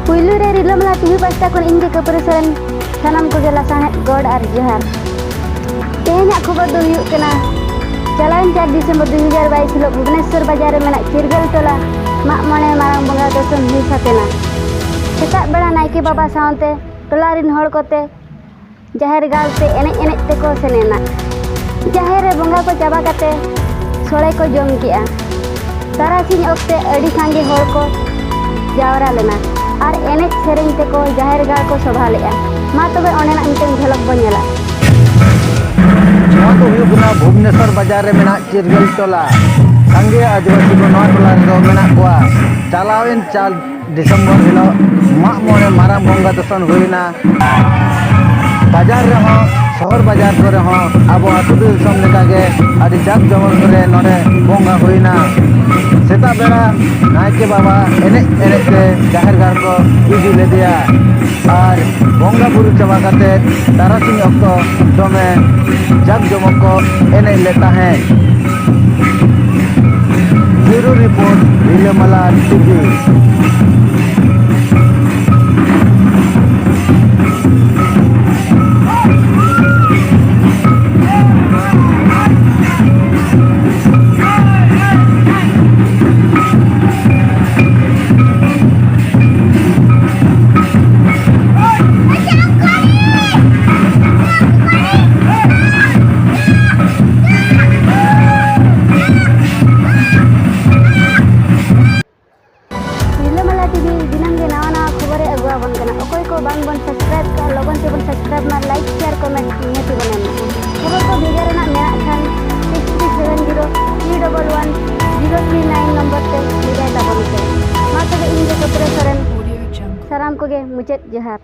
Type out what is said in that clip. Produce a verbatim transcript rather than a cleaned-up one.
ᱯᱩᱭᱞᱩ ᱨᱮ ᱨᱤᱞᱟᱹᱢᱟᱞᱟ ᱴᱤᱵᱷᱤ ᱯᱟᱥᱴᱟ ᱠᱷᱚᱱ ᱤᱧ ᱜᱮ ᱠᱟᱹᱯᱨᱟᱹ ᱥᱚᱨᱮᱱ ᱥᱟᱱᱟᱢ ᱠᱚᱜᱮ ᱞᱟᱥᱟᱬᱦᱮᱫ ᱜᱚᱰ ᱟᱨ ᱡᱚᱦᱟᱨ᱾ ᱛᱮᱦᱮᱧᱟᱜ ᱠᱷᱚᱵᱚᱨ ᱫᱚ ᱦᱩᱭᱩᱜ ᱠᱟᱱᱟ, ᱪᱟᱞᱟᱣᱮᱱ ᱪᱟᱨ ᱰᱤᱥᱮᱢᱵᱚᱨ ᱫᱩ ᱦᱟᱡᱟᱨ ᱵᱟᱭᱤᱥ ᱦᱤᱞᱳᱜ ᱵᱷᱩᱵᱽᱱᱮᱥᱚᱨ ᱵᱟᱡᱟᱨ ᱨᱮ ᱢᱮᱱᱟᱜ ᱪᱤᱨᱜᱟᱹᱞ ᱴᱚᱞᱟ ᱢᱟᱜ ᱢᱚᱬᱮ ᱢᱟᱨᱟᱝ ᱵᱚᱸᱜᱟ ᱫᱚᱨᱥᱚᱱ ᱦᱩᱭ ᱥᱟᱹᱛ ᱮᱱᱟ᱾ ᱥᱮᱛᱟᱜ ᱵᱮᱲᱟ ᱱᱟᱭᱠᱮ ᱵᱟᱵᱟ ᱥᱟᱶᱛᱮ ᱴᱚᱞᱟ ᱨᱤᱱ ᱦᱚᱲ ᱠᱚᱛᱮ ᱡᱟᱦᱮᱨ ᱜᱟᱲ ᱛᱮ ᱮᱱᱮᱡ ᱮᱱᱮᱡ ᱛᱮᱠᱚ ᱥᱮᱱ ᱮᱱᱟ᱾ ᱡᱟᱦᱮᱨ ᱨᱮ ᱵᱚᱸᱜᱟ ᱠᱚ ᱪᱟᱵᱟ ᱠᱟᱛᱮ ᱥᱚᱲᱮ ᱠᱚ ᱡᱚᱢ ᱠᱮᱜᱼᱟ᱾ ᱛᱟᱨᱟᱥᱤᱧ ᱚᱠᱛᱮ ᱟᱹᱰᱤ ᱥᱟᱸᱜᱮ ᱦᱚᱲ ᱠᱚ ᱡᱟᱣᱨᱟ ᱞᱮᱱᱟ ᱟᱨ ᱮᱱᱮᱡ ᱥᱮᱨᱮᱧ ᱛᱮᱠᱚ ᱡᱟᱦᱮᱨ ᱜᱟᱲ ᱠᱚ ᱥᱚᱵᱷᱟ ᱞᱮᱜᱼᱟ᱾ ᱢᱟ ᱛᱚᱵᱮ ᱚᱸᱰᱮᱱᱟᱜ ᱢᱤᱫᱴᱮᱱ ᱡᱷᱚᱞᱚᱠ ᱵᱚᱱ ᱧᱮᱞᱟ᱾ ᱱᱚᱣᱟ ᱫᱚ ᱦᱩᱭᱩᱜ ᱠᱟᱱᱟ ᱵᱷᱩᱵᱽᱱᱮᱥᱚᱨ ᱵᱟᱡᱟᱨ ᱨᱮ ᱢᱮᱱᱟᱜ ᱪᱤᱨᱜᱟᱹᱞ ᱴᱚᱞᱟ᱾ ᱥᱟᱸᱜᱮ ᱟᱹᱫᱤᱵᱟᱹᱥᱤ ᱠᱚ ᱱᱚᱣᱟ ᱴᱚᱞᱟ ᱨᱮᱫᱚ ᱢᱮᱱᱟᱜ ᱠᱚᱣᱟ᱾ ᱪᱟᱞᱟᱣᱮᱱ ᱪᱟᱨ ᱰᱤᱥᱮᱢᱵᱚᱨ ᱦᱤᱞᱳᱜ ᱢᱟᱜ ᱢᱚᱬᱮ ᱢᱟᱨᱟᱝ ᱵᱚᱸᱜᱟ ᱫᱚᱨᱥᱚᱱ ᱦᱩᱭᱱᱟ᱾ ᱵᱟᱡᱟᱨ ᱨᱮᱦᱚᱸ, ᱥᱚᱦᱚᱨ ᱵᱟᱡᱟᱨ ᱠᱚᱨᱮ ᱦᱚᱸ ᱟᱵᱚ ᱟᱹᱛᱩ ᱫᱤᱥᱚᱢ ᱞᱮᱠᱟᱜᱮ ᱟᱹᱰᱤ ᱡᱟᱠ ᱡᱚᱢᱚᱠ ᱨᱮ ᱱᱚᱰᱮ ᱵᱚᱸᱜᱟ ᱦᱩᱭᱱᱟ᱾ ᱥᱮᱛᱟᱜ ᱵᱮᱲᱟ ᱱᱟᱭᱠᱮ ᱵᱟᱵᱟ ᱮᱱᱮᱡ ᱮᱱᱮᱡ ᱛᱮ ᱡᱟᱦᱮᱨ ᱜᱟᱲ ᱠᱚ ᱤᱫᱤ ᱞᱮᱫᱮᱭᱟ᱾ ᱟᱨ ᱵᱚᱸᱜᱟ ᱵᱩᱨᱩ ᱪᱟᱵᱟ ᱠᱟᱛᱮ ᱛᱟᱨᱟᱥᱤᱧ ᱚᱠᱛᱚ ᱫᱚᱢᱮ ᱡᱟᱠ ᱡᱚᱢᱚᱠ ᱠᱚ ᱮᱱᱮᱡ ᱞᱮᱫ ᱛᱟᱦᱮᱸᱫ᱾ Bureau Report, Rilamala T V. ᱨᱤᱞᱟᱹᱢᱟᱞᱟ ᱴᱤᱵᱷᱤ ᱫᱤᱱᱟᱹᱢ ᱜᱮ ᱱᱟᱣᱟ ᱱᱟᱣᱟ ᱠᱷᱚᱵᱚᱨᱮ ᱟᱹᱜᱩ ᱟᱵᱚᱱ ᱠᱟᱱᱟ᱾ ᱚᱠᱚᱭ ᱠᱚ ᱵᱟᱝ ᱵᱚᱱ subscribe ᱠᱟᱜᱼᱟ, ᱞᱚᱜᱚᱱ ᱛᱮᱵᱚᱱ subscribe ᱢᱟ, like, share, comment ᱱᱤᱦᱟᱹᱛᱤ ᱵᱚᱱ ᱮᱢᱟ᱾ ᱠᱷᱚᱵᱚᱨ ᱠᱚ ᱵᱷᱮᱡᱟ ᱨᱮᱱᱟᱜ ᱢᱮᱱᱟᱜ ᱠᱷᱟᱱ six three seven zero three double one zero three nine number ᱛᱮ ᱵᱷᱮᱡᱟᱭ ᱛᱟᱵᱚᱱ ᱯᱮ᱾ ᱢᱟ ᱛᱚᱵᱮ ᱤᱧ ᱜᱮ ᱠᱟᱹᱯᱨᱟᱹ ᱥᱚᱨᱮᱱ ᱥᱟᱱᱟᱢ ᱠᱚᱜᱮ ᱢᱩᱪᱟᱹᱫ ᱡᱚᱦᱟᱨ᱾